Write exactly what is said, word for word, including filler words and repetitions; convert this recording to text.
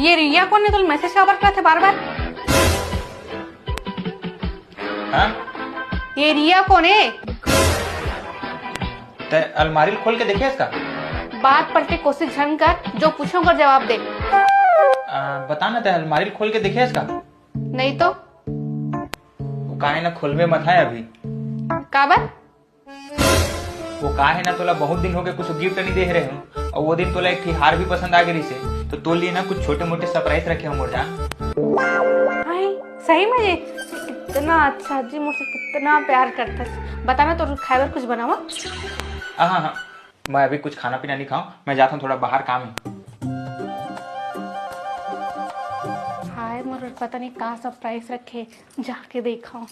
ये रिया कोन हे? तोला मैसेज काबर करत हे बार बार? हाँ? ये रिया कोन हे? तैं अलमारी ल खोल के देखे हस का? बात पलटे कोशिश झन कर, जो पूछों ओकर जवाब दे। आ, बता ना, तैं अलमारी ल खोल के देखे हस का? नहीं तो। वो का हे ना, खोलबे मत हे अभी। काबर? वो का हे ना, तोला बहुत दिन होगे कुछ गिफ्ट नहीं दे रहे हूँ, अउ वो दिन तोला एक ठी हार भी पसंद आ गे रहिसे, तो तोर लिए ना कुछ छोटे मोटे सरप्राइज रखे हूँ मोर जान। हाय, सही में जी? कितना अच्छा जी, मोर से कितना प्यार करथस। बता ना, तोर खाए बर कुछ बनावा? हाँ, हाँ, हाँ, मैं अभी कुछ खाना पीना नहीं खाऊँ, मैं जाता हूँ, थोड़ा बाहर काम है। हाय, मोर पता नहीं का सरप्राइज रखे, जाके देखा।